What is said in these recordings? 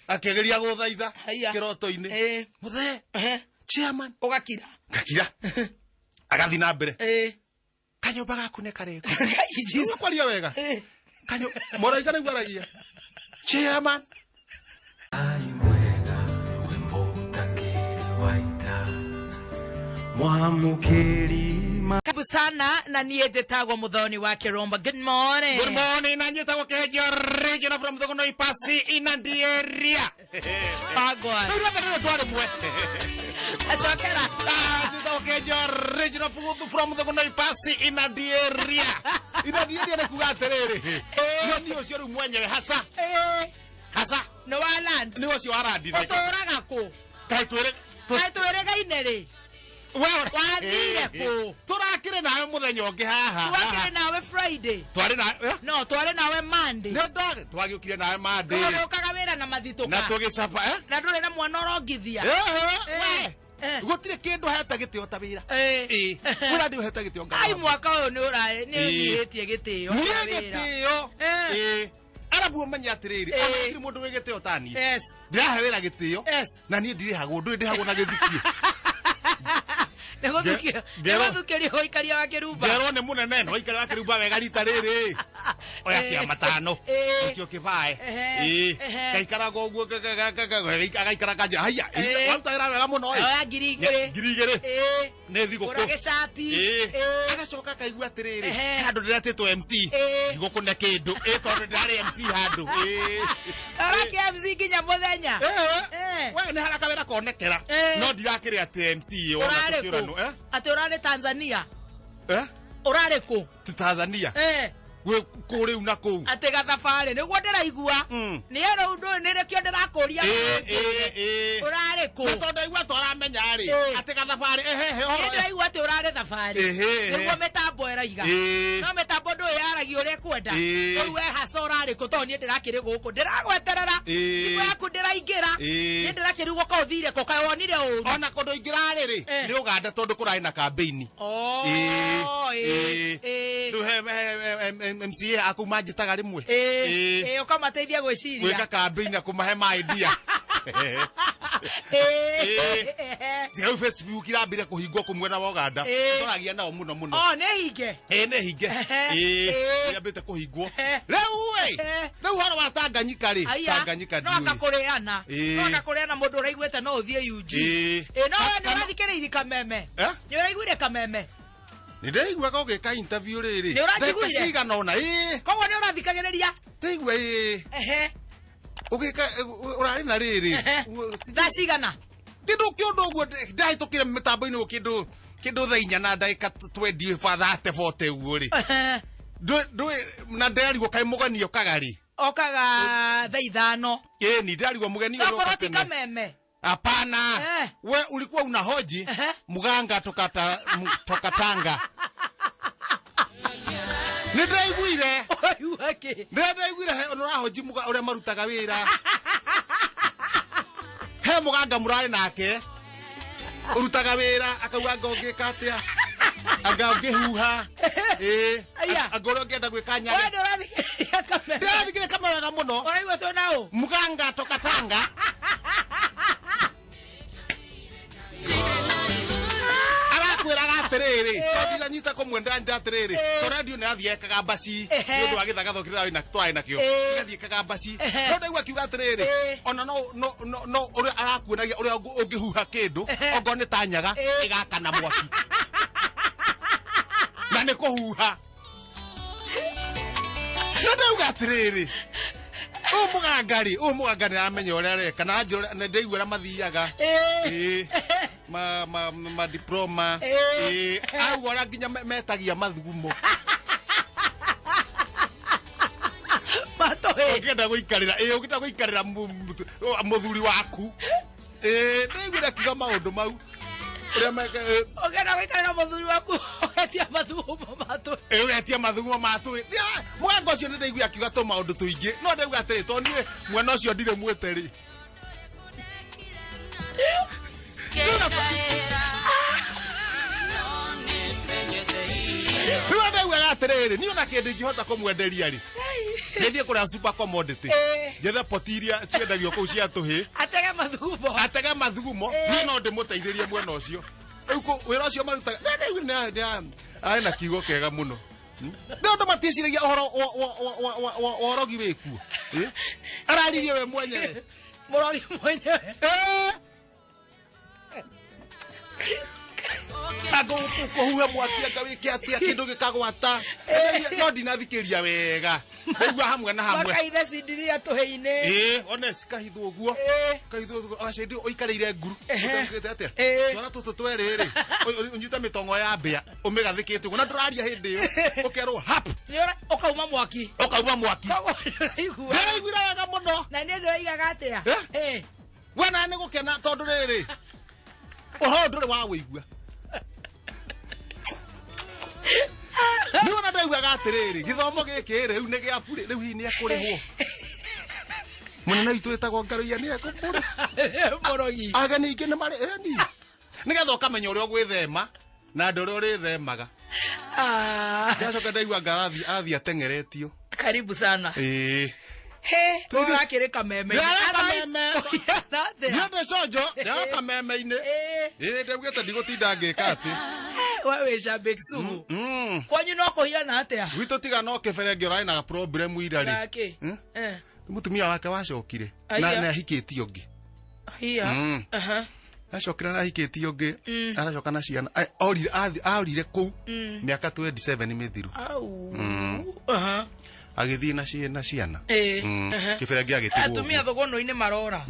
Akĩgeria gũthaitha Haiya. kĩroto-inĩ. Mũthee, chairman. Ũgakira. Ngakira. Agathiĩ na mbere. Kanyũmba gaku nĩ karĩku. Jesus. Kwaria wega. Kanyo mũraika nĩguo aragia. Chairman. Mwega wĩ mũtangĩri wa ita mwamũkĩri ma Karibu sana na niĩ njĩtagwo Muthoni wa Kĩromba. Good morning. Good morning, na njĩtagwo Kejo Regional from Thogonoi Pasi Inandieria. Wagwan. Rĩu rĩothe rĩrĩ twarĩ mwe. Acokera. Ah, njĩtagwo Kejo Regional from Thogonoi Pasi Inandieria. Inandieria nĩ kuga atĩrĩrĩ. Nĩ niĩ ũcio rĩu mwenyewe hasa. Hasa. Nĩ wa land. Nĩ ũcio warandire. Ũtũraga kũ? Kaĩ twĩrĩ Kaĩ twĩrĩgaine rĩ? Wathire kũ? Tũrakĩrĩ nawe mũthenya ũngĩ haha. Twakĩrĩ nawe Friday. Twarĩ na eh? No, twarĩ nawe Monday. Nĩ ndagĩ twagĩũkire nawe Monday. Ũgĩũkaga wĩra na mathitũka. Na tũgĩcaba eh? Na ndũrĩ na mwana ũrongithia. We. Gũtirĩ kĩndũ hete gĩtĩo ta wĩra. Ĩĩ. Wĩra ndĩ ũhete gĩtĩo Ai mwaka ũyũ nĩ ũra nĩ Ĩĩ. ũnyihĩtie gĩtĩo. Niĩ kĩa wĩra. gĩtĩo. Ĩĩ. Arabu ũmenye atĩrĩrĩ, ona gũtirĩ mũndũ wĩ gĩtĩo ta niĩ. Ndĩrahe wĩra gĩtĩo. Na niĩ ndirĩhagwo, ndũĩ ndĩhagwo na gĩthukio. Nĩ gũthukio. Nĩ gũthukĩrio ũikaria wa kĩrumba. Ngerwo nĩ mũnene no ikara wa kĩrumba wega rita rĩrĩ. Oya kĩa matano. Ũkĩo kĩbae. Ĩĩ. Gaikaraga ũguo agaikara kanjĩra haiya. Waruta wĩra wega mũno ĩ. Oya 2000. 2000. Nĩ thigũkũ. Gũra gĩcati. Agacoka akaigua atĩrĩrĩ, he handũ ndĩretĩtwo MC. Thigũkũ nĩ kĩndũ. Ĩ tondũ ndĩrarĩ MC handũ. Ĩĩ. Ũrake MC nginya mũthenya. We nĩ harĩa kawĩra konekera. No ndirakĩrĩ atĩ MC ĩyo ona Ũrarĩ kũ? tũkĩũranwo, eh? Atĩ ũrarĩ Tanzania. Eh? Ũrarĩ kũ? Ti Tanzania. Gwĩ kũ rĩu na kũu. Atĩ gathabarĩ nĩguo ndĩraigua. Nĩ rĩu ndũĩ nĩrĩkĩo ndĩrakũria. Ũrarĩ kũ? Na tondũ ndaigua twaramenya rĩ, atĩ gathabarĩ ehehe ũhoro. Nĩ ndĩraigua atĩ ũrarĩ thabarĩ. Nĩguo mĩtambo ĩraiga. No mĩtambo ndũĩ yaragia ũrĩa ĩkwenda. Rĩu we haca ũrarĩ kũ tondũ niĩ ndĩrakĩrĩ gũkũ. Ndĩragweterera. Thimũ yaku ndĩraingĩra. Niĩ ndĩrakĩrigwo ka ũthire kũ kaĩ wonire ũru. Ona kũndũ ingĩrarĩ rĩ, nĩ Ũganda tondũ kũrarĩ na kambĩini. Rĩu he MCA aku manjĩtaga rĩmwe. Ĩĩ ũkamateithia gwĩciria. Gwĩka kambĩini na kũmahe ma idea. Tiga rĩu Facebook irambire kũhingwo kũ mwena wa Ũganda. Tũragia nao mũno mũno. Oh, nĩ hinge. Ĩĩ nĩ hinge. Ĩĩ irambĩte kũhingwo. Rĩu ĩ, rĩu ũhoro wa Tanganyika rĩ, Tanganyika No akakũrĩana. No akakũrĩana mũndũ ũraiguĩte no ũthiĩ UG. Ĩĩ no we nĩ ũrathikĩrĩirie kameme. Nĩ ũraiguire kameme? Nĩ ndaiguaga ũgĩka interview rĩrĩ. Nĩ ũranjiguire? Ndagĩka cigana ũna. Ĩĩ. Koguo nĩ ũrathikagĩrĩria? Ndaigua ĩĩ. Ũgĩka ũrarĩ na rĩrĩ. Thaa cigana? Kĩndũ kĩũndũ ũguo ndahĩtũkire mĩtambo-inĩ ũguo kĩndũ kĩndũ thaa inya na ndagĩka 20 thate 40 ũguo rĩ. Ndũĩ na ndĩrarigwo kaĩ mũgeni okaga rĩ. Okaga thaa 5. Ĩĩ ni ndĩrarigwo mũgeni ũrĩa Okorwo ti kameme. Hapana. We ulikuwa unahoji mganga toka Tanga. Nĩ ndĩraiguire. Ũraigua kĩ? Nĩ ndĩraiguire he ũrahoji ũrĩa marutaga wĩra. He mũganga mũrarĩ nake. Ũrutaga wĩra akauga anga ũngĩka atĩa. Anga ũngĩhuha. Ĩĩ. Anga ũrĩa ũngĩenda gwĩka nyage. We ndũrathikĩrĩria kameme. Ndĩrathikĩrĩria kameme wega mũno. Ũraigua twĩ na ũ? Mganga toka Tanga. Arakwĩraga atĩrĩrĩ, tondũ ndiranyita kũmwendera njĩra atĩrĩrĩ, tondũ radio nĩ yathiĩ ĩkaga mbaci nĩ ũndũ wa gĩthagatho kĩrĩa twarĩ nakĩo, ĩgathiĩ ĩkaga mbaci. No ndaigua akiuga atĩrĩrĩ, ona no no no no ũrĩa arakuonagia ũrĩa ũngĩhuha kĩndũ, okorwo nĩ ta nyaga, ĩgakana mwaki. Na nĩ kũhuha. No ndauga atĩrĩrĩ, ũyũ mũganga rĩ, ũyũ mũganga nĩ aramenya ũrĩa areka, na aranjĩra ũrĩa, na ndaigua ũrĩa mathiaga. Ma, ma, ma diploma. Auga ũrĩa nginya metagia mathugumo. Matũĩ. Ũngĩenda gũikarĩra, ũngĩenda gũikarĩra mũthuri waku. Ndaiguire akiuga maũndũ mau. Ũrĩa meka, Ũngĩenda gũikarĩra mũthuri waku, ũgetia mathugumo matũĩ. Ũgetia mathugumo matũĩ. Mũganga ũcio nĩ ndaiguire akiuga tũ maũndũ tũingĩ. No ndaigua atĩrĩ, tondũ niĩ mwena ũcio ndirĩ mwĩte rĩ. Rĩu ndaugaga atĩrĩrĩ. Atĩrĩrĩ, niĩ ona kĩndũ ingĩhota kũmwenderia rĩ, nĩthiĩ kũrĩa super commodity, njethe poti iria ciendagio kũu cia tũhĩ, Atege mathugumo. Atege mathugumo. Niĩ no ndĩmũteithĩrie mwena ũcio. Rĩu wĩra ũcio marutaga rĩu arĩ na kiugo kĩega mũno. Nĩ ũndũ matiĩciragia ũhoro wa ũrogi wĩkuo. Araririe we mwenyewe. Mũrogi mwenyewe. Anga kũhuha mwaki, anga wĩke atĩa, kĩndũ gĩkagwata. No ndinathikĩria wega, ndaigua hamwe na hamwe. Makaithe cindiria tũhĩ-inĩ. Ĩĩ, one cikahithwo ũguo. Kahithwo ũguo, agacindi ũikarĩire nguru ũtaugĩte atĩa. Twana tũtũ twerĩ rĩ, ũnyite mĩtongo ya mbĩa ũmĩgathĩkĩte ũguo na ndũraria hĩndĩ ĩyo, ũkerwo hap. Ũkauma mwaki. Ũkauma mwaki. Koguo nĩũraigua. Ndĩraiguire wega mũno. Na niĩ ndĩroigaga atĩa? We na nĩ gũkena tondũ rĩrĩ, ũhoro ndũrĩ wa wĩigua. Nĩ ona ndaiguaga atĩrĩrĩ, gĩthomo gĩkĩ rĩ, rĩu nĩ gĩa burĩ, rĩu hihi nĩ ekũrĩhwo? Mũnene witũ wĩtagwo Ngaruiya nĩ ekũmũrĩ. Mũrogi. Ageni aingĩ nĩ marĩ ĩni, nĩgetha ũkamenya ũrĩa ũgwĩthema na andũ ũrĩa ũrĩthemaga. Ndacoka ndaigua ngarathi athiĩ ateng'eretio. Karibu sana. Ĩĩ. He, ũrakĩrĩ kameme. Ndĩrarĩ kameme. Atĩa? Niĩ ndĩ conjo, ndĩrarĩ kameme-inĩ. Ĩĩ, ndaugĩte ndigũtinda ngĩka atĩ. We wĩ shabiki sugu. Kwanyu no kũhiana atĩa? Gwitũ tiga no kĩberenge ũrarĩ na problem ira rĩ. Gakĩ. Mũtumia wake wacokire na Aya. na ahikĩtie ũngĩ. Hiya. Acokire na ahikĩtie ũngĩ, aracoka na ciana. Ai, orire orire kũu mĩaka 27 mĩthiru. Au. Agĩthiĩ na na ciana. Kĩberenge agĩtigwo Atumia ũguo. thũgũnũ-inĩ marora.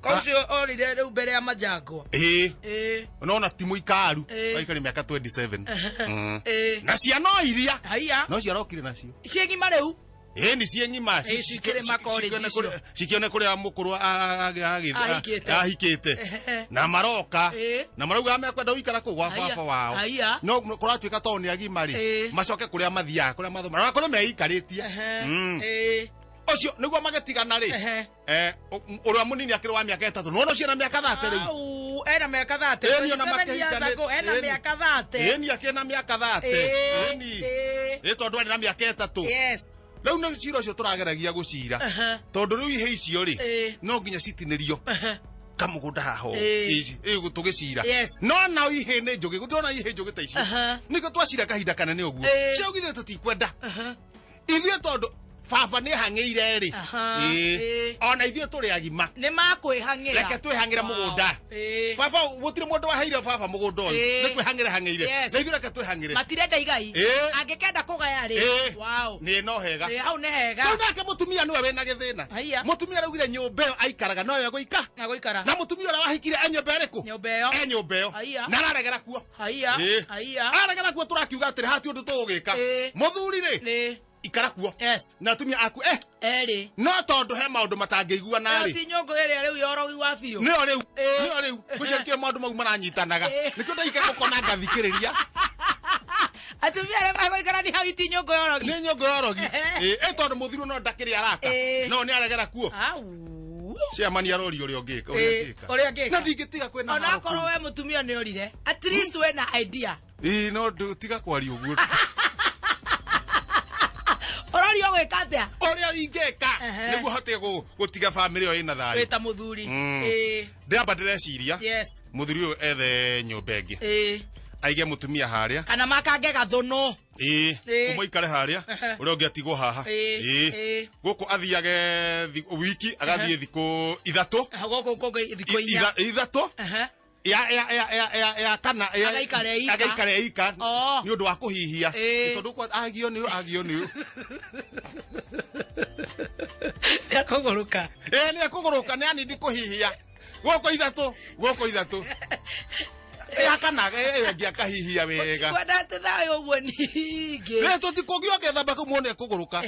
Kaucio orire rĩu mbere ya majango. Ĩĩ. Nona ti mũikaru. Aikari mĩaka 27. Na ciana o iria. Haiya. No ciarokire nacio. Ciĩ ng'ima rĩu. Ĩĩ, nĩ ciĩ ng'ima. Cikĩrĩ makollege icio. Cikĩone kũrĩa mũkũrũ Ahikĩte. ahikĩte. Na maroka. Na marauga mekwenda gũikara kũu gwa Haiya. baba wao. Haiya. No kũratuĩka tondũ nĩ agima rĩ, macoke kũrĩa mathiaga, kũrĩa mathomaga. Na kũrĩa meikarĩtie. Ũcio nĩguo magĩtigana rĩ. Ũrĩa mũnini akĩrĩ wa mĩaka 3. Nĩwona ũcio ena mĩaka 30 rĩu. Au, ena mĩaka 30. Ĩni, ona 27 years makĩhikane- ago, ena ĩni. mĩaka 30. Ĩni, akĩrĩ na mĩaka 30. Ĩni. Ĩ, tondũ arĩ na mĩaka 3. Rĩu nĩ cira ũcio tũrageragia gũcira. Tondũ rĩu ihe icio rĩ, no nginya citinĩrio kamũgũnda haha ũũ. Ici, ĩ, tũgĩcira. No nao ihe nĩ njũgĩ, gũtirona ihe njũgĩ ta icio. Nĩkĩo twacira kahinda kanene ũguo. Ciraugithire tũtikwenda. Ithuĩ tondũ baba nĩ hang'ĩire rĩ. Ona ithuĩ tũrĩ agima. Nĩ makwĩhang'ĩra. Reke twĩhang'ĩre mũgũnda. Baba, gũtirĩ mũndũ waheire baba mũgũnda ũyũ. Nĩ kwĩhang'ĩra hang'ĩire. Na ithuĩ reke twĩhang'ĩre. Matirenda igai. Angĩkenda kũgaya rĩ. Wow. Nĩ no hega. Hau nĩ hega. Rĩu nake mũtumia nĩwe wĩna gĩthĩna. Haiya. Mũtumia araugire nyũmba ĩyo aikaraga noyo egũika. Egũikara. Na mũtumia ũrĩa wahikire e nyũmba ĩrĩkũ? Nyũmba ĩyo. E nyũmba ĩyo. Haiya. Na araregera kuo. Haiya. Haiya. Araregera kuo, tũrakiuga atĩrĩ hati ũndũ tũgũgĩka. Mũthuri rĩ. Ikara kuo. Na atumia aku, Erĩ. No tondũ he maũndũ matangĩiguana Ĩyo rĩ. ti nyũngũ ĩrĩa rĩu ya ũrogi wa biũ. Nĩyo rĩu. Nĩyo rĩu. Gũcenjia maũndũ mau maranyitanaga. Nĩkĩo ndaikara gũkona ngathikĩrĩria. Atumia arĩa magũikarania hau ti nyũngũ ya ũrogi. Nĩ nyũngũ ya ũrogi. Ĩ, tondũ mũthuri no ndakĩrĩ araka. No nĩ aregera kuo. Au. Chairman aroria ũrĩa ũngĩka, ũrĩa angĩka. Ũrĩa angĩka. Na ndingĩtiga kwĩna Ona haro akorwo kũu. we mũtumia nĩ orire, at least we na idea. Ĩ, no tiga kwaria ũguo. Ũroria ũgwĩka atĩa? Ũrĩa ingĩka nĩguo hote gũtiga bamĩrĩ ĩyo ĩna thayũ. Wĩ ta mũthuri. Ndĩramba ndĩreciria. Mũthuri ũyũ ethe nyũmba ĩngĩ. Aige mũtumia harĩa. Kana makange gathũnũ. Ũmwe aikare harĩa, ũrĩa ũngĩ atigwo haha. Gũkũ athiage wiki, agathiĩ thikũ 3. Gũkũ kũngĩ thikũ 4. 3. Ya, ya, ya, ya, ya, ya kana, ya, Agaikara eika. Agaikara eika. Nĩ ũndũ wa kũhihia. Tondũ kwa agio nĩ, agio nĩ. Nĩ akũgũrũka. Nĩ akũgũrũka, nĩ anindi kũhihia. Gũkũ 3, gũkũ 3. Ya kana, ĩyo ĩngĩ akahihia wega. Kwenda atĩ thayũ ũguo ningĩ. Rĩu tũtikũngĩ ũngĩthamba kũu muone kũgũrũka.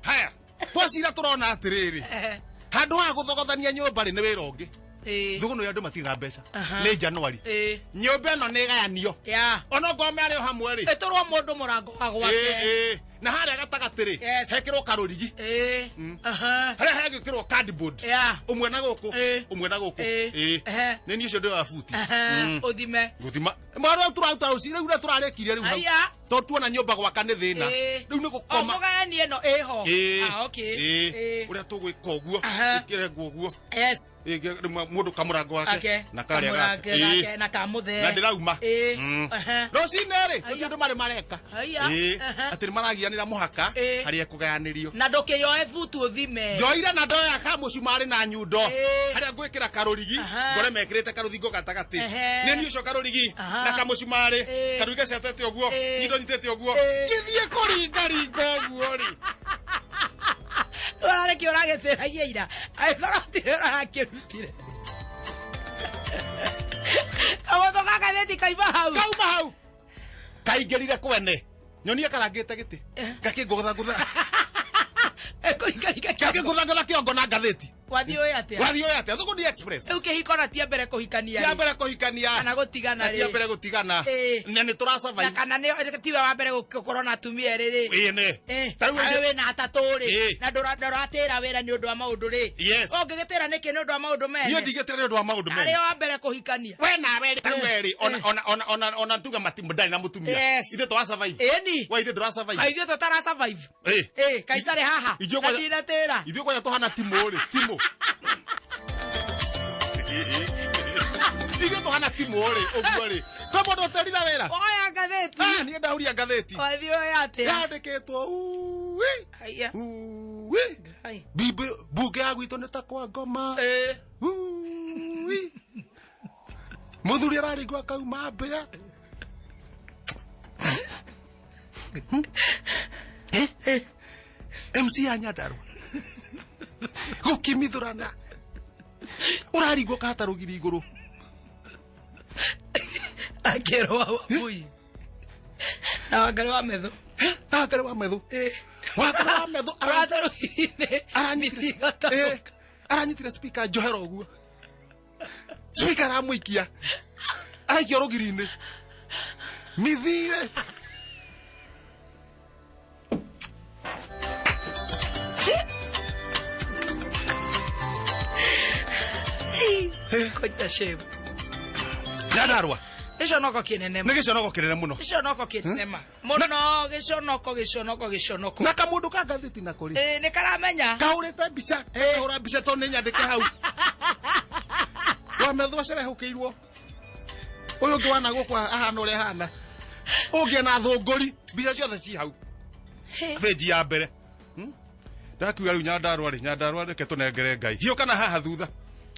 Haya, twacira tũrona atĩrĩrĩ. Handũ ha gũthogothania nyũmba rĩ, nĩ wĩra ũngĩ. Thũgũnũ ya andũ matirĩ na mbeca. Nĩ January. Nyũmba ĩno nĩ ĩgayanio. Ona okorwo marĩ o hamwe rĩ. Ĩtũrwo mũndũ mũrango wa gwake. Na harĩa gatagatĩ rĩ, hekĩrwo karũrigi. Harĩa hegĩkĩrwo cardboard. Ũmwe na gũkũ, ũmwe na gũkũ. Nĩ niĩ ũcio ndĩ wa buti. Ũthime. Gũthima. Mwarä tũraruta rũcinĩ rĩu ũrĩa tũrarĩkirie rĩu hau. Haiya. Tondũ tuona nyũmba gwaka nĩ thĩna. Ĩĩ. Rĩu nĩ O gũkoma. mũgayanie ĩno ĩho. Ĩĩ. Ah, okay. Ĩĩ. Ĩĩ. Ũrĩa tũgwĩka ũguo. Aha. Ĩkĩre nguo ũguo. Yes. Ĩĩ, rĩu mũndũ kamũrango gake Ake. na karĩa gake. Kamũrango Ĩĩ. gake na kamũthee. Na ndĩrauma. Ĩĩ. Mm. Aha. Rũcinĩ rĩ, Haiya. gũtirĩ ũndũ marĩ mareka. Haiya. Ĩĩ. Aha. Atĩ nĩ maragianĩra mũhaka Ĩĩ. harĩa ĩkũgayanĩrio. Na ndũkĩyoe butu ũthime. Njoire na ndoya kamũcumarĩ na nyundo Ĩĩ. harĩa ngwĩkĩra karũrigi Aha. ngore mekĩrĩte karũthingo gatagatĩ Ehe. nĩ niĩ ũcio karũrigi Aha. na kamũcumarĩ Ĩĩ. karũrigi gacetete ũguo Ĩĩ. nyundo nyitĩte ũguo Ĩĩ. ngĩthiĩ kũringaringa ũguo rĩ Ũrarĩ kĩ ũragĩtĩragia ira angĩkorwo tirĩ ũrarakĩrutire. Kamũtho ga gathĩti kaima hau. Kauma hau kaingĩrire kwene nyonie karangĩte gĩtĩ gakĩngũthangũtha. Ekũringaringa kĩongo. Gakĩngũthangũtha kĩongo na ngathĩti. Wathiĩ ũĩ atĩa? Wathiĩ ũĩ atĩa? Thũkũ ni Express. Rĩu kĩhiko na tia mbere kũhikania Tia rĩ. mbere kũhikania. Kana gũtigana Na tia rĩ. mbere gũtigana. Ĩĩ. Na nĩ tũra survive. Na kana nĩ tiwe wa mbere gũkorwo na atumia erĩ rĩ. Ĩĩ nĩ. Eh, Ta rĩu kaĩ ũngĩ- wĩna atatũ rĩ. Ĩĩ. Na ndũratĩra wĩra nĩ ũndũ wa maũndũ rĩ. Yes. Ũngĩgĩtĩra nĩkĩ nĩ ũndũ wa maũndũ mene? Niĩ ndingĩtĩra nĩ ũndũ wa maũndũ mene. Arĩ wa mbere kũhikania. We nawe rĩ, ta rĩu we rĩ, ona tuga mati ndarĩ na mũtumia. Yes. Ithuĩ tũra survive. Ĩni. We ithuĩ ndũra survive. Kaĩ ithuĩ tũtara survive. Ĩĩ. Ĩĩ, kaĩ itarĩ haha. Ithuĩ Na kwanja- ndinatĩra. Ithuĩ kwanja tũhana timũ rĩ, timũ. Ithuĩ tũhana timũ rĩ, ũguo rĩ. Kwĩ mũndũ ũterire wĩra? Oya ngathĩti. Ah, niĩ ndahuria ngathĩti. Wathiĩ ũĩ atĩa? Yandĩkĩtwo ui. Haiya. Ui. Hai. Bibi bunge ya gwitũ nĩ ta kwa ngoma. Ĩĩ. Ui. Mũthuri araringwo akauma mbĩa. Eh? MC ya Nyandarua gũkimithũrana ũraringwo kahata rũgiri igũrũ. Akĩrwo wa Wambui. Na Wangari wa Methu. Eh, na Wangari wa Methu. Ĩĩ. Wangari wa Methu Arata rũgiri-inĩ. aranyitire Mĩthiĩ Eh, aranyitire speaker njohera ũguo speaker aramũikia araikio rũgiri-inĩ mithire. Koita shame. Nyandarua. Gĩconoko kĩnene. Nĩ gĩconoko kĩnene mũno. Gĩconoko kĩnene ma. Mũno gĩconoko gĩconoko gĩconoko. Na kamũndũ ka ngathĩti nako rĩ, Ĩĩ, nĩ karamenya. kahũrĩte mbica, kahũra mbica tondũ nĩ nyandĩke hau wamethwo acerehũkĩirwo ũyũ ũngĩ wana gũkũ ahana ũrĩa ahana ũngĩ ena thũngũri mbica ciothe ci hau thĩnji ya mbere. Ndakiuga rĩu Nyandarua rĩ, Nyandarua reke tũnengere Ngai hiũka na haha thutha.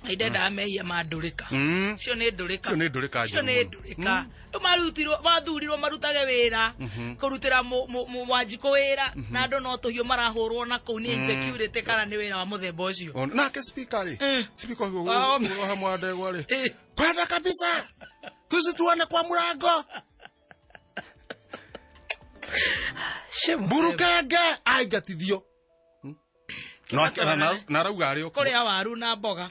Ndendaga mehia ma ndũrĩka. Cio nĩ ndũrĩka. Cio nĩ ndũrĩka Cio njũru nĩ mũno. ndũrĩka. Rĩu marutirwo mathurirwo marutage wĩra kũrutĩra Wanjikũ wĩra na andũ no tũhiũ marahũrwo na kũu nĩ insecurity kana nĩ wĩra wa mũthemba ũcio. Nake speaker rĩ, speaker ũyũ hamwe wa ndegwa rĩ, kwenda kabisa tusituone kwa mũrango. Shame. Burukenge aingatithio. Na arauga arĩ o kuo. Kũrĩa waru na mboga.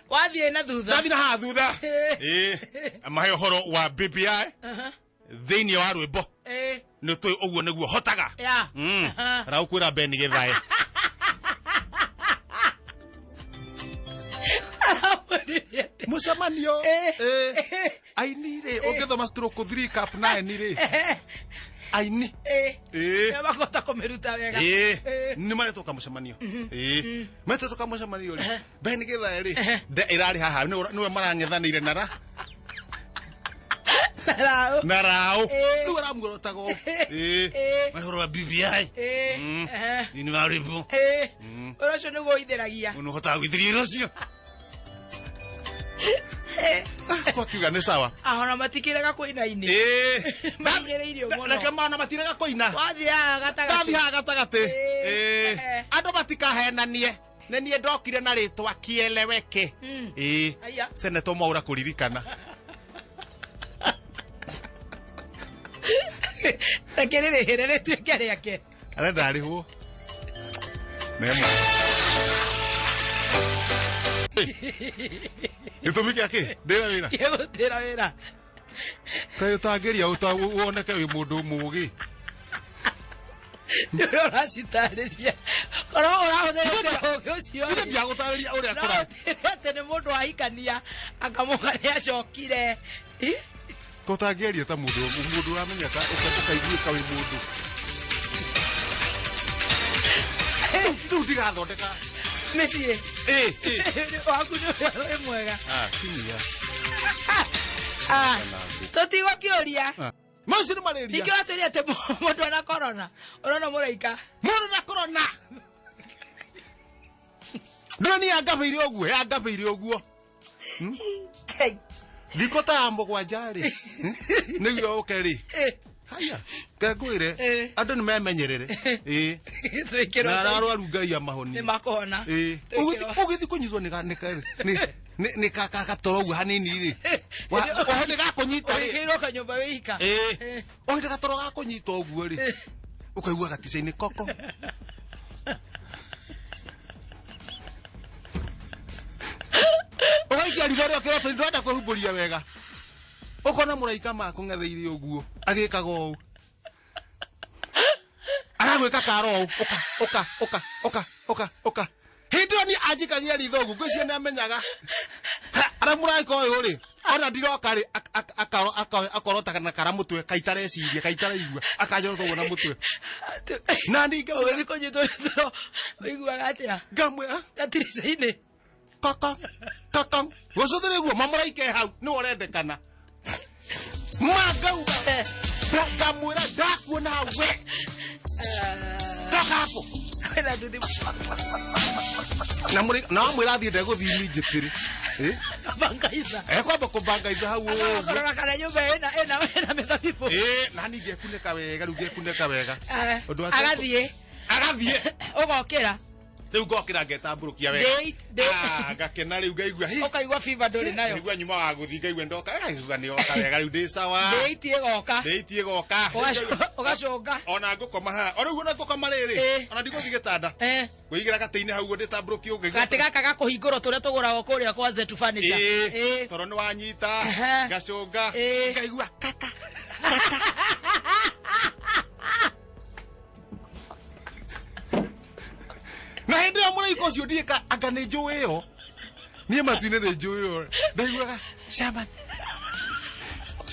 Wathiĩ na thutha. Ndathi na haha thutha. Ĩĩ. Mahe ũhoro wa BBI thĩinĩ wa rwĩmbo. Nĩ tũĩ ũguo nĩguo hotaga. Raukwĩra Ben Githae. Aramwĩrire atĩ- Mũcemanio. Ĩĩ. Aini rĩ, ũngĩthoma stroke 3 cap 9 rĩ. Aini. Ĩĩ. Nĩo makũhota kũmĩruta wega. Ĩĩ. Nĩ maretwo kamũcemanio. Ĩĩ. Metĩtwo kamũcemanio rĩ. Ben Githae rĩ, nde ĩrarĩ haha nĩwe marang'ethanĩire na ra. Na raũ. Na raũ. Ĩĩ. Rĩu aramuorotaga ũũ. Ĩĩ. Ĩĩ. Marĩ ũhoro wa BBI. Ĩĩ. Thĩinĩ wa rwĩmbo. Ĩĩ. Ũrĩa ũcio nĩguo ũithĩragia. Ũyũ nĩũhotaga gũithĩria irio ũcio. Twakiuga nĩ sawa. Ahona matikĩrega kũina-inĩ. Ĩĩ. Mahinyĩrĩirio mũno. Reke mana matirega kũina. Wathiĩ haha gatagatĩ. Ndathi haha gatagatĩ. Ĩĩ. Ĩĩ. Andũ matikahenanie. Nĩ niĩ ndokire na rĩtwa kieleweke. Ĩĩ. Aya. Senator Mwaura kũririkana. Reke rĩrĩhĩre rĩtuĩke rĩake. Arenda arĩhwo. Nemo. Gĩtũmi gĩa kĩ? Ndĩra wĩra. Gĩgũtĩra wĩra. Kaĩ ũtangĩria woneke wĩ mũndũ mũgĩ. Nĩ ũrĩa ũracitarĩria. Korwo ũrahũthĩrĩte ũgĩ ũcio Ithe rĩ. ndiagũtarĩria ũrĩa No kũra. ũtĩre atĩ nĩ mũndũ ahikania akamũka nĩ acokire. Ĩ? Ko ũtangĩaria ta mũndũ mũndũ ũramenyeka ũkaiguĩka wĩ mũndũ. Rĩu ndigathondeka. Mĩciĩ. Ĩ, ĩ. Waku nĩ ũrĩa wĩ mwega. Ah, kinyia. Ah, tũtigũkĩũria. Macio nĩ malaria. Ningĩ ũratwĩria atĩ mũndũ ana corona. Ũrona mũraika. Mũndũ na corona. Ndũrĩ ni yangabĩire ũguo, yangabĩire ũguo. Ngai. Thikũ ta ya mũgwanja rĩ, nĩguo ũke rĩ. Haya, ngengwĩre andũ nĩ memenyerere. Ĩĩ. Twĩkĩrwo Na arĩa arwaru Ngai amahonie. nĩ makũhona. Ĩĩ. Twĩkĩrwo. Ũgĩthiĩ kũnyitwo nĩ nĩ gatoro ũguo hanini rĩ. Ohe nĩ gakũnyita rĩ. Ũhingĩirwo kanyũmba wĩ ika. Ĩĩ. Ohe nĩ gatoro gakũnyita ũguo rĩ. Ũkaigua gatica-inĩ koko. Ũgaikia ritho rĩo kĩroto ndũrenda kwĩhumbũria wega. Ũkona mũraika makũng'etheire ũguo agĩkaga ũũ. Aragwĩka karo ũũ ũka ũka ũka ũka ũka ũka. Hĩndĩ ĩyo niĩ anjikagia ritho ũguo ngwĩciria nĩ amenyaga. Ara mũraika ũyũ rĩ ona ndiroka rĩ akorota na kara mũtwe kaitareciria kaitaraigua akanjorota ũguo na mũtwe. Na ningĩ Ũgĩthiĩ kũnyitwo nĩ toro ũiguaga atĩa? Ngamwĩra Gatirica-inĩ. Kaka kaka gũcũthĩrĩ guo mamũraike hau nĩwe ũrendekana. Mangauga ngamwĩra ndakuona hau we toka hapo. Kwĩna nduthi. Na mũrĩ na wamwĩra athiĩ ndegũthiĩ minjĩtĩrĩ. Bangaiza. Ekwamba kũbangaiza hau ũguo. Kũrora kana nyũmba ĩna ĩna ĩna mĩthabibũ. Ĩ, na niĩ ngekunĩka wega rĩu ngekunĩka wega. Ũndũ wa Agathiĩ. Agathiĩ. Ũgokĩra. Rĩu ngokĩra ngetambũrũkia wega. Day Ah, ngakena rĩu ngaigua hi. Ũkaigua fever ndũrĩ nayo. Ngaigua nyuma wa gũthiĩ ngaigua ndoka ngaigua nĩ oka wega rĩu ndĩ sawa. Day eight ĩgoka. Day eight ĩgoka. Ũgacũnga. Ona ngũkoma haha. O rĩu ona ngũkoma rĩrĩ. Ona ndigũthiĩ gĩtanda. Ngũigĩra gatĩ-inĩ hau ũguo ndĩtambũrũkie ũguo. Gatĩ gaka gakũhingũrwo tũrĩa tũgũragwo kũrĩa kwa Zetu Furniture. Ĩĩ. Toro nĩ wanyita. Ngacũnga. Ngaigua kaka. Na hĩndĩ ĩyo mũraika ũcio ndiĩ anga nĩ njũĩ ĩyo. Niĩ matu-inĩ nĩ njũĩ ĩyo. Ndaiguaga chairman.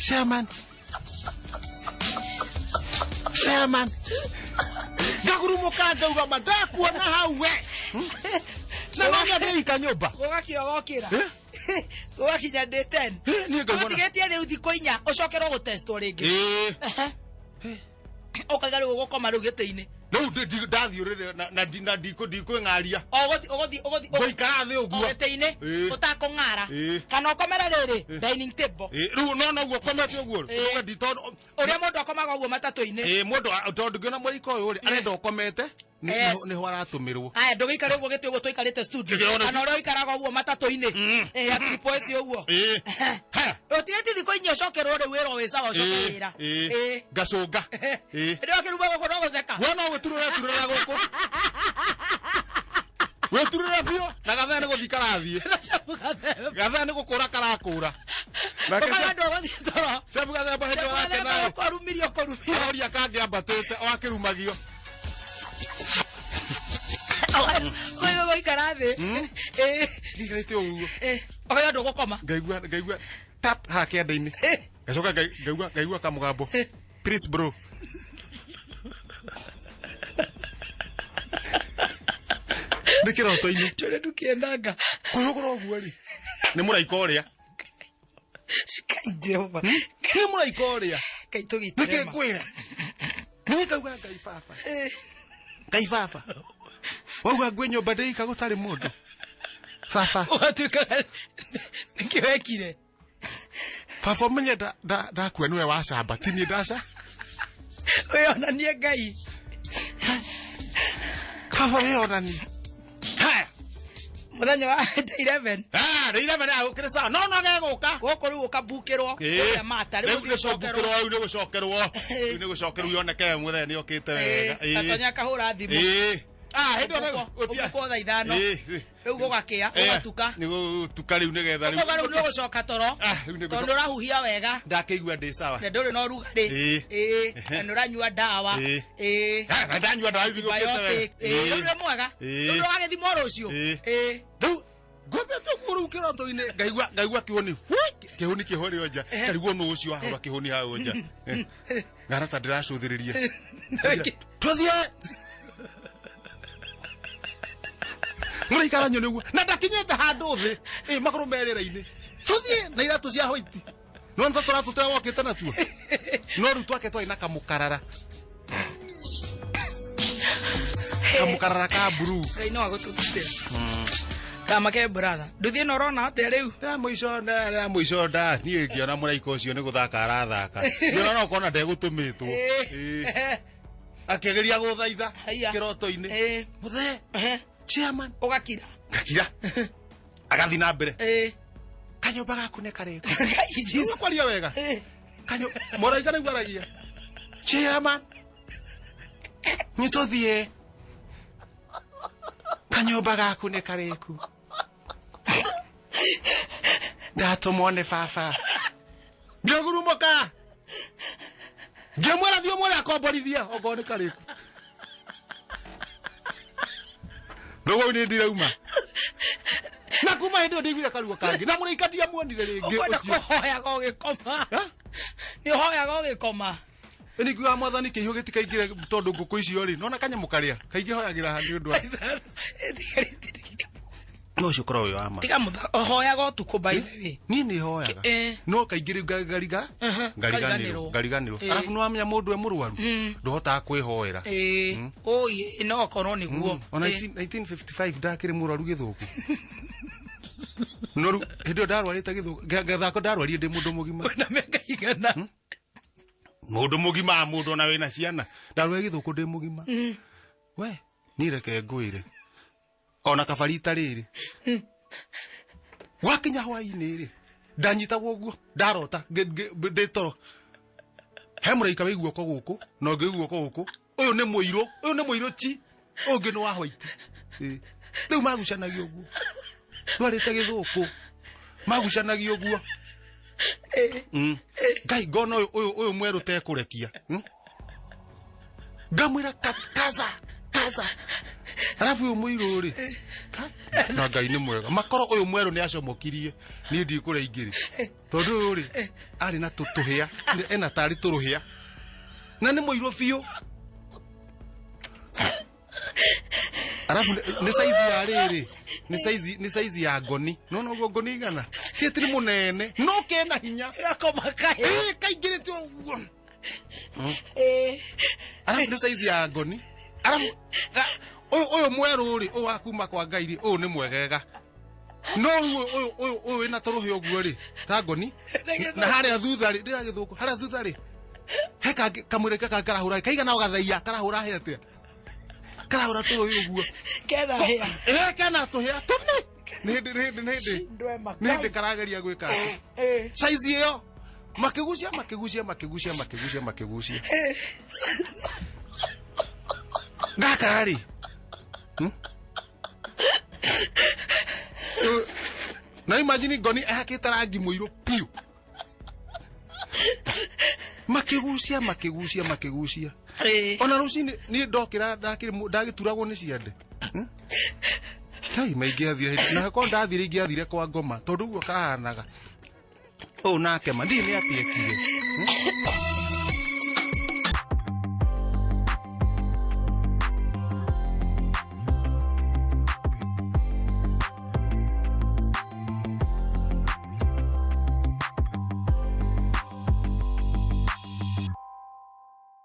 Chairman. Chairman. Ngagurumũka ngauga ma ndakuona hau we. Na no nyambe nyũmba. Ũgakĩogokĩra. Ũgakinya day 10. Niĩ ngaigua na- Ũtigĩtie rĩu thikũ inya ũcokerwo gũtestwo rĩngĩ. Ũkaiga rĩu ũgũkoma rĩu gĩtĩ-inĩ. Rĩu ndathiĩ ũrĩrĩ na ndikwĩng'aria. Ũgũthiĩ ũgũthiĩ ũgũthiĩ Ngũikara thĩ ũguo. O gĩtĩ-inĩ ũtakũng'ara. Kana ũkomere rĩrĩ dining table. Rĩu no noguo ũkomete ũguo. Ũguo ndi tondũ Ũrĩa mũndũ akomaga ũguo matatũ-inĩ. Ĩ, mũndũ tondũ ngĩona mũraika ũyũ rĩ arenda ũkomete Yes. nĩho aratũmĩrwo. Aya ndũgĩikare ũguo gĩtĩ ũguo tũikarĩte studio. Ndĩrona- Kana ũrĩa ũikaraga ũguo matatũ-inĩ. Atiripo eci ũguo. Ũtigĩtie thikũ inya ũcokerwo rĩu wĩra wĩ sawa ũcoke wĩra. Ngacũnga. Rĩu akĩruma gũkũ no gũtheka. We no gwĩturũra turũra gũkũ. Wĩturũra biũ na gathaa nĩ gũthiĩ karathiĩ. Gathaa nĩ gũkũra karakũra. Nake Ũkaga andũ agũthiĩ toro. Cebu gathemba hĩndĩ Cebu arakena. gathemba ũkũrumirio ũkũrumirio. Aroria kangĩ ambatĩte o akĩrumagio. Ũyũ gũikara thĩ. Ngikarĩte ũguo. Ũkauga ndũgũkoma. Ngaigua ngaigua tap haha kĩanda-inĩ. Ngacoka ngaigua ngaigua kamũgambo. Please bro. Nĩ kĩroto-inĩ. Tũrĩa tũkĩendanga. Kwĩhũgũra ũguo rĩ. Nĩ mũraika ũrĩa. Kai Jehova. Nĩ mũraika ũrĩa. Kai tũgitĩre Nĩkĩ ma. ngwĩra? Nĩ ngauga Ngai baba. Ngai baba. Wauga ngwĩ nyũmba ndĩika gũtarĩ mũndũ. Baba. Ũgatuĩka nĩkĩ wekire? Baba ũmenye ndakua nĩwe wacamba ti niĩ ndaca. Wĩonanie Ngai. Baba wĩonanie. Haya. Mũthenya wa day 11. Ah, day 11 ya gũkĩrĩ sawa. No no gegũka. Gũkũ rĩu ũkambukĩrwo. Kũrĩa mata rĩu Rĩu ũthiĩ ũcokerwo. nĩ rĩu nĩ gũcokerwo. Rĩu nĩ gũcokerwo yoneke mũthenya nĩ okĩte wega. Gatonya akahũra thimũ. Ah, hĩndĩ ĩyo Ũbukwo thaa ithano. Rĩu gũgakĩa, gũgatuka. Nĩ gũgũtuka rĩu nĩgetha rĩu. Ũkauga rĩu nĩ ũgũcoka toro. Rĩu nĩ Tondũ ũrahuhia wega. Ndakĩigua ndĩ sawa. Na ndũrĩ na ũrugarĩ. Na nĩ ũranyua ndawa. Na ndanyua ndawa rĩu nĩgũkĩte wega. Antibiotics. Rĩu nĩ mwega. Rĩu ndũgagĩthimwo rũciũ. Rĩu ngomete ũguo rĩu kĩroto-inĩ ngaigua ngaigua kiugo nĩ wiki. Kĩhũni kĩhũrĩo nja. Karigwo nũ ũcio wahũra kĩhũni hau nja. Ngana ta ndĩracũthĩrĩria. Tũthiĩ. Mũraika aranyona ũguo. Na ndakinyĩte handũ thĩ. Ĩ magũrũ me rĩera-inĩ. Tũthiĩ na iratũ cia white. No nĩ tũratũ tũrĩa wokĩte natuo. No rĩu twake twarĩ na kamũkarara. Kamũkarara ka blue. Ngai no agũtũgitĩra. Kamake brother. Ndũthiĩ na ũrona atĩa rĩu? Rĩa mũico na rĩa mũico nda niĩ ngĩona mũraika ũcio nĩ gũthaka arathaka. Ngĩona no kona ndegũtũmĩtwo. Ĩĩ. Akĩgeria gũthaitha Haiya. kĩroto-inĩ. Ĩĩ. Mũthee, Ehe. chairman. Ũgakira. Ngakira. Agathiĩ na mbere. Ĩĩ. Kanyũmba gaku nĩ karĩku. Ngai Jesus. Nĩguo kwaria wega. Ĩĩ. Kanyo mũraika nĩguo aragia. Chairman. Nĩ tũthiĩ. Kanyũmba gaku nĩ karĩku. Ndatũmwo nĩ baba. Ngĩgurumũka. Ngĩmwĩra thiĩ ũmwĩre akomborithie okorwo nĩ karĩku. Ndũgũ nĩ ndirauma. Na kuma hĩndĩ ĩyo ndiguire karuo kangĩ. Na mũraika ndiamuonire rĩngĩ Ũkwenda ũcio. kũhoyaga ũgĩkoma. Ha? Nĩ ũhoyaga ũgĩkoma. Nĩ ngiugaga mwathani kĩihũ gĩtikaingĩre tondũ ngũkũ icio rĩ nona kanyamũ karĩa kaingĩ hoyagĩra nĩ ũndũ wa no ũcio ũkoragwo wĩ wa ma Tiga mũthako. Ũhoyaga ũtukũ by the way. niĩ nĩ hoyaga Eh. no kaingĩ rĩu ngariga ngariganĩrwo Kariganĩrwo. ngariganĩrwo Eh. arabu nĩ wamenya mũndũ e mũrwaru ndũhotaga kwĩhoera Ĩĩ. Ũi no okorwo nĩguo. ona Ĩĩ. 1955 ndakĩrĩ mũrwaru gĩthũkũ no rĩu hĩndĩ ĩyo ndarwarĩte gĩthũkũ gathako ndarwarire ndĩ mũndũ mũgima Wĩna mĩaka igana. Mũndũ mũgima mũndũ ona wĩna ciana ndarwarire gĩthũkũ ndĩ mũgima we niĩ reke ngwĩre ona kaba rita rĩrĩ gwakinya hwainĩ rĩ ndanyitagwo ũguo ndarota ndĩ toro he mũraika wĩ guoko gũkũ na ũngĩ wĩ guoko gũkũ ũyũ nĩ mũirũ ũyũ nĩ mũirũ chi ũyũ ũngĩ nĩ wa white. Ĩ. Rĩu magucanagia ũguo ndwarĩte gĩthũkũ magucanagia ũguo. Ngai ngona ũyũ ũyũ ũyũ mwerũ tekũrekia. Ngamwĩra kaza kaza arabu ũyũ mũirũ rĩ na Ngai nĩ mwega makoro ũyũ mwerũ nĩ acomokirie niĩ ndikũrĩa ingĩrĩ tondũ ũyũ rĩ arĩ na tũhĩa ena tarĩ tũrũhĩa na nĩ mũirũ biũ arabu nĩ saizi ya rĩrĩ nĩ saizi nĩ saizi ya ngoni no noguo ngoni igana tietiri mũnene no kena hinya. Gakoma kahĩa. Ĩ kaingĩrĩte ũguo. Ĩĩ. Arabu nĩ saizi ya ngoni arabu ũyũ ũyũ mwerũ rĩ ũyũ wa kuma kwa Ngai rĩ ũyũ nĩ mwegega no rĩu ũyũ ũyũ ũyũ wĩna tũrũhĩ ũguo rĩ ta ngoni na harĩa thutha rĩ ndĩra gĩthũkũ harĩa thutha rĩ he kangĩ kamwĩrĩ kangĩ karahũra kaigana o gathaiya karahũra he atĩa karahũra tũrũhĩ ũguo. Kena hĩa. Ĩ kena tũhĩa tũnĩ nĩ hĩndĩ nĩ hĩndĩ nĩ hĩndĩ Shindwe nĩ hĩndĩ karageria gwĩka atĩ Ĩĩ. saizi ĩyo makĩgucia makĩgucia makĩgucia makĩgucia makĩgucia gaka rĩ. Na imagine ngoni ehakĩte rangi mũirũ piũ makĩgucia makĩgucia makĩgucia. Ĩĩ. Ona rũcinĩ niĩ ndokĩra ndagĩturagwo nĩ ciande. Kai maingĩathire hĩndĩ na korwo ndathire ingĩathire kwa ngoma tondũ ũguo kahanaga ũũ nake ma ndiĩ nĩ atĩ ekire.